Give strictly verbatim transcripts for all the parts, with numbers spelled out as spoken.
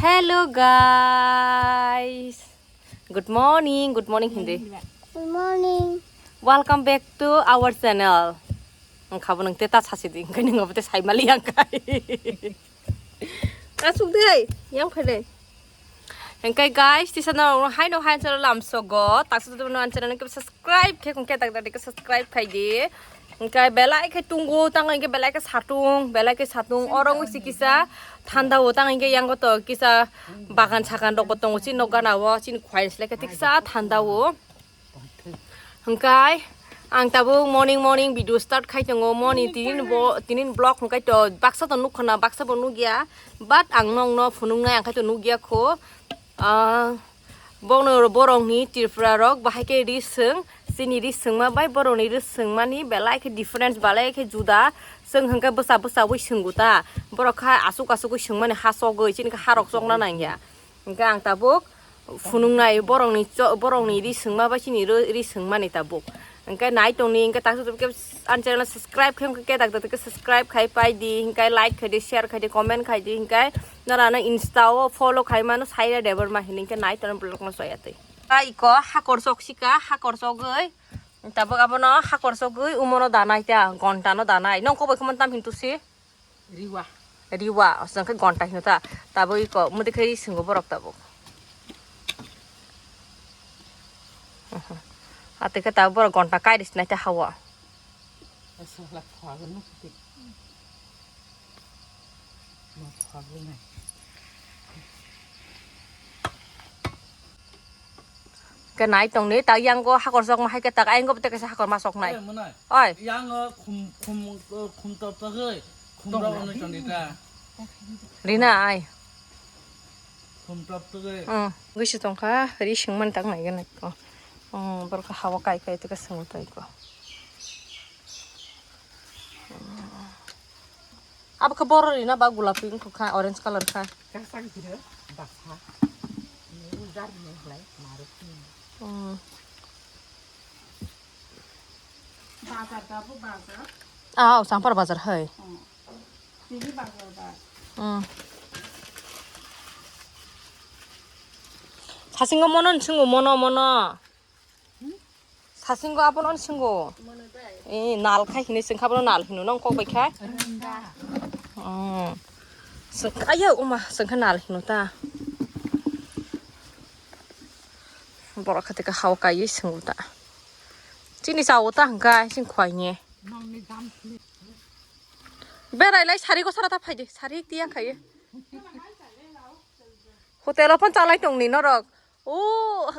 Hello guys. Good morning, good morning hindi. Good morning. Welcome back to our channel. Ang kabo nang te ta sasi di, ang kani ngobo te sai mali ang kai. Asuk dei, yang phai dei. Hingkai guys, tisa no hai no hai channel lam sogo, taksa tu no channel ke subscribe khe kung ke tak tak ke subscribe khai di. Hingkai belai khe tungo, tang hingke belai khe satung, belai khe satung, orang wisi kisa thanda o, tang hingke yang to kisa bagan sagan rok bo tongo, chini nok gana o, chini khwai selai khe tiksa thanda o. Hingkai ang tabuk morning morning video start khai tongo, moni tinin bo, tinin vlog hingkai to baksa to nukha na, baksa bo nukya, but ang nong no phunuk nai ang khai to nukya kho. Ah, bono borok ni Tripura rok bahai khe ri swng, chini ri swngma bai borok ni ri swngmani belai khe difference, belai khe juda. Chwng hingke bwsa bwsa wi swngw ta, borok kha asuk asuk wi swngmani ha chogwi, chini khe ha rok chokna nangya. Hingke ang tabuk phunuk nai borok ni cho-, borok ni ri swngma bai chini ro-, ri swngmani tabuk. Hingke nai tongni hingke taksa tabuk khe ani channel subscribe khe hingke tak tak khe subscribe khai pai di, hingke like khai di, share khai di, comment khai di, hingke nora no Insta o follow khai mano Saira Debbarma hinwi hingke nai tongni vlog no soya twi. Ai ko hakor sok sika, hakor sogwi tabuk abono hakor sogwi umono danai ta, gonta no danai. Nong koboi khumon tam hintu si? Riwa. Riwa, osang khe gonta hino ta. Tabuk iko mudi khe ri singo borok tabuk. Ate khe tabuk borok gonta kai ri sinai ta hawa. Asala phagano kiti. Ma phagano. Ke nai tongni, tak yang go hakor sok ma hai ke tak ayang go bete kaisa hakor ma sok nai. Eh, mwnai. Oi. Yang, eh, khum, khum, eh, khum top togwi, khum rok ono chondita. Rina ai. Khum top togwi. Hmm, gwi si tongkha, ri singman tak nai gana ko. Hmm, borok hawa kai kai teka singwi tai ko. Abo khe borok rina ba gulapi wngkha, orange colour kha. Kasak jira basa. Ni ujar ni hlai maruk ni. Hmm. Bazar da bu bazar. Ah, oh, Sampar bazar hai. Hmm. Tini bazar ba. Hmm. Sasingo mono nsingo mono mono. Sasingo abono singo. Eh, nal khai hini sengkha bono nal hino nong kok bai kha. Oh. Sengkha ayo uma sengkha nal hino ta. Borok kha teka hao kai singo ta. Chini chao ta hingka sing khwai ni. Berai lai sari ko sara ta phai de. Sari tiya khai. Hotel o phon chalai tong ni norok. O,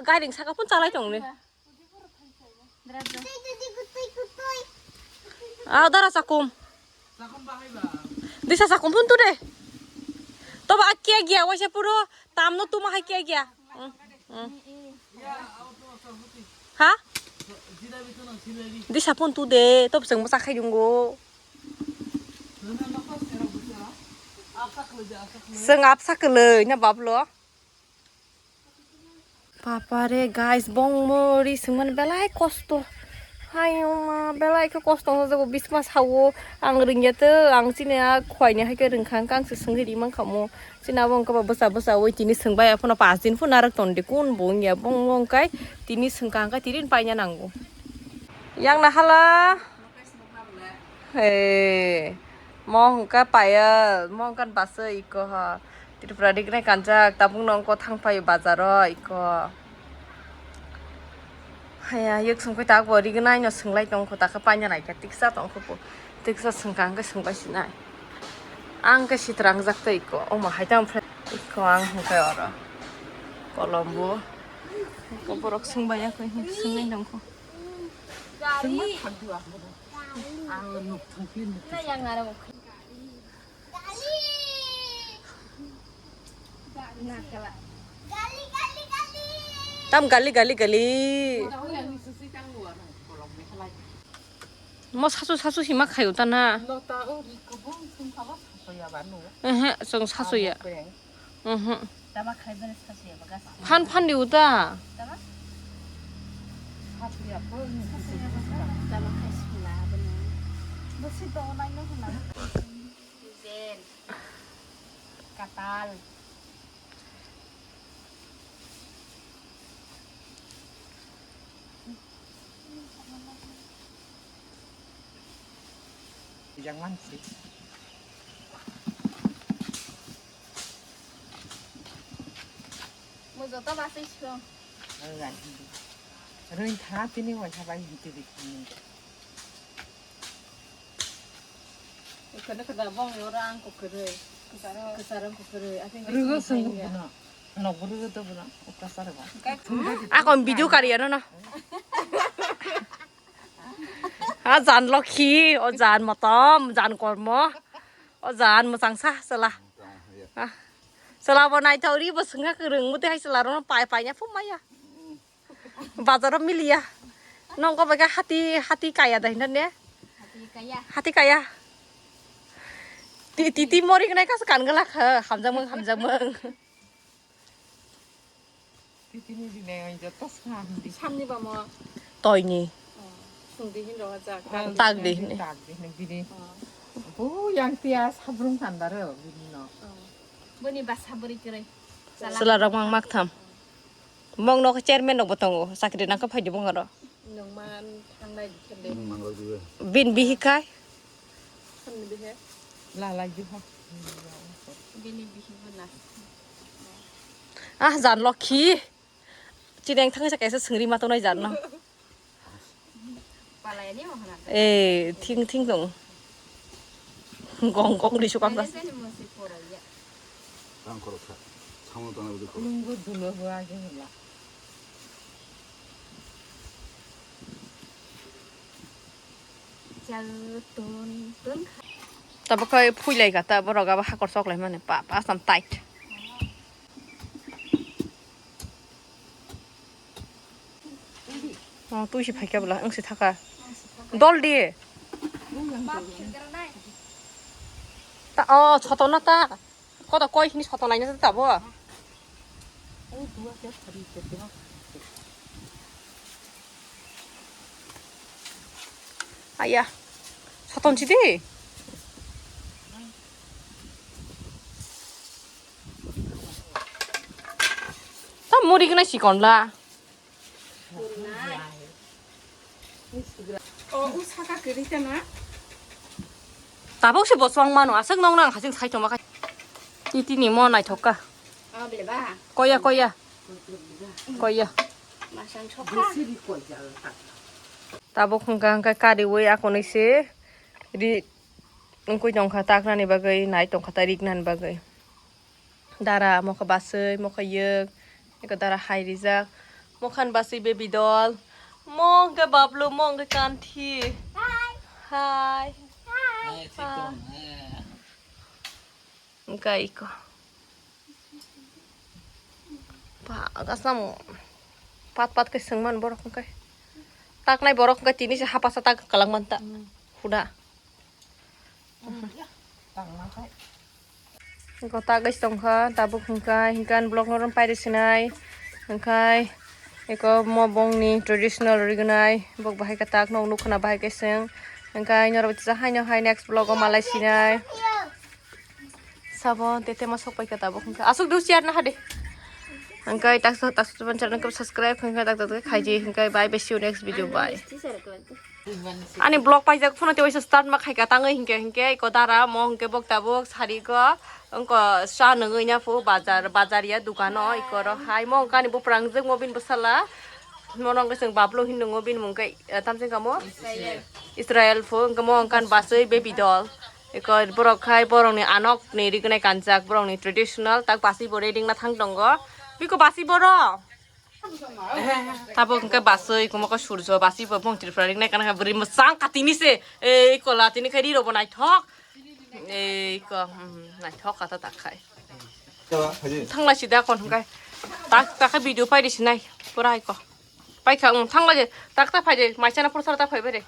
gairing saka phun chalai tong ni. Ah, dara sakum. Disa sakum phun tu de. Toba akia gia waisa puro tamno tuma hai kia gia. Hmm, hmm. Ha? Disa phun tu de, tob seng masa khai dungo. Seng apsa kelei na bablo. Papa re, guys, bongmo ri singmani belai kosto. Hai, oma, belai khe kosto wngjago, bisma sawo. Ang ringya to, ang chini a khwai ni hai khe ringkha, ang se singwi ri mankha mo. Chini abo wngkha ba bwsa, bwsa wi tini singbai, aphano pas din phano narwk tongdi, kun bo wngya, bongmo wngkai tini singkha, wngkha tini paina nango. Yang na hala. He, mo hwnkha Payal, mo hwnkha bwsai iko ho. Tripura rignai kanjak, tabukno wngkha thangphai bazaro iko. Haya, yek songkhe tabukbo rignai no swnglaitongkho, takhe paina naikha, tiksa tongkho bo. Tiksa swngkha hwnkhe swngbai sinai. Ang khe sitra wngjaktwi iko, omo hai tamo phle iko ang hwnkhe oro. Kolombo. Iko borok swngbai yakho, swngwi tongkho. Tam gali, gali, gali. Mo sasu, sasu hima khayu ta na. Ehe, chwng sasu ya. Mhm. Tama khai bene sasu ya bagas. Phan phan di uta. Tama? Sasu ya po ni sasu ya bagas. Tama khai sula bene. Besi to nai no huna. Jen. Katal. Yang mansi. Mo joto basai song. Rai hindi. Rai tha tini wai tha bai hindi di hindi. Kada kada bong yora ang ko kere. Kesarang ko kere. Asing rugo sing buno. Nok rugo to buno. Ukasar ba. Ako video kari ano na. Ha jan lokhi, o jan motom, jan kormo, o jan mwchangsa chwla. Ha. Chwla bo naithok ri bo swngkha kwrwng, mwtwi hai chwla rokno pai pai ya phum maya. Bazaro miliya. Nokgo bai khe hati, hati kaya da hinna ne? Hati kaya. Hati kaya. Ti, ti, ti mori gnai kaso kan gala kha, hamjamung, hamjamung. Titini dinai ang joto sam di. Samni ba mo? Toini. Oh, sungdi hin roha jak. Oh, tak di sungdi hin. Tak di hin bini. Oh. Bu yang tia sabrung tandaro bini no. Oh. Bini basa bwrwi kwrwi. Chwla rok mang mak tham. Mong nok chairman rok bo tongo. Chakri nang kha phaidi bong aro. Nung man thangnai dikhe de. Nung man rok dibe. Bin bihi kai. Samni bihe. La la ju ha. Bini bihi bo na. Ah, jan lokhi. Chineng thang sa kaisa sengri ma tongnai jan no. Palai ni mo hana. Eh, thing thing dong. Gong gong di sukang tas. Palai ni mo si poro ya. Tang khoro kha. Changno tang budi khoro. Nunggu dulo bo age hula. Chal tun tun kha. Tabo khai phuilai kha ta borok abo hakor sok lai mani pa pa sam tight. Oh, twi se phaikha bwla, wng se thaka. Dol di. Ta, oh, soto na ta. Koto koi hini soto laina ta bo. Aya. Soton si di. Ta muri gana sikon la. O, u saka kwrwi ta na? Tabuk se bo chwng mano, aswk nong nang hasing sai tongma khai. Titi ni mo naithok kha. O, bele ba? Koya, koya. Koya. Masang sokha. Tabuk hwnkha hwnkha kariwi akonwi se ri wngkui tongkha taknani bagwi, nai tongkha ta riknani bagwi. Dara mokha baswi, mokha yek, eko dara hai rijak. Mokhan baswi baby doll. Mo hwnkhe bablu, mo hwnkhe kanthi. Hi. Hi. Hi. Hi, chitom, eh. Hwnkhe iko. Ba, gasamo. Pat pat khe swngman borok hwnkhe. Taknai borok hwnkhe tini se hapasa tak kwlangman ta. Hmm. Huda. Tangma khai. Gota guys tongkha, tabuk hwnkha, hwnkha vlog no rom pairi sinai, hwnkha eko mo bongni traditional rignai, bok bahai katak no nukha na bahai kaiseng, hwnkha norok tisa haino hai next vlog o malai sinai. Sabo tete ma sok paikha tabuk hwnkha, asuk du share na hade, hwnkha taksa taksa channel ko subscribe hwnkha tak tak khaiji, hwnkha bye bye, see you next video, bye. Ani vlog paijak phano tei waisa start ma khaika tangwi hinkhe hinkhe iko dara mo hinkhe bok tabuk sari ko wngko cha nungwi nya phu bazar bazar ya dukano iko ro hai mo wngkha ani buprang jwk mo bini bwsala mo nongkhe chwng bablu hin nungo bini mung khe tamsing kamo Israel phu wngkhe mo wngkha ani baswi baby doll iko borok khai borokni anokni rignai kanjak borokni traditional tak baswi bo reading na thang tongo biko baswi boro. Tabuk hwnkhe baswi, eko mokhe surjo, baswi bo bong Tripura ring nai kana bwrwi mwchang katini se. Ei kola tini khai ri rok bo naithok. Ei ko, hmm, naithok kata tak khai. Thanglai sida kon hwnkhe. Tak, tak khe video paidi sinai. Pura hai ko. Paikha, um, thanglai je. Tak ta phai de. Maisana pura sara ta phai bere.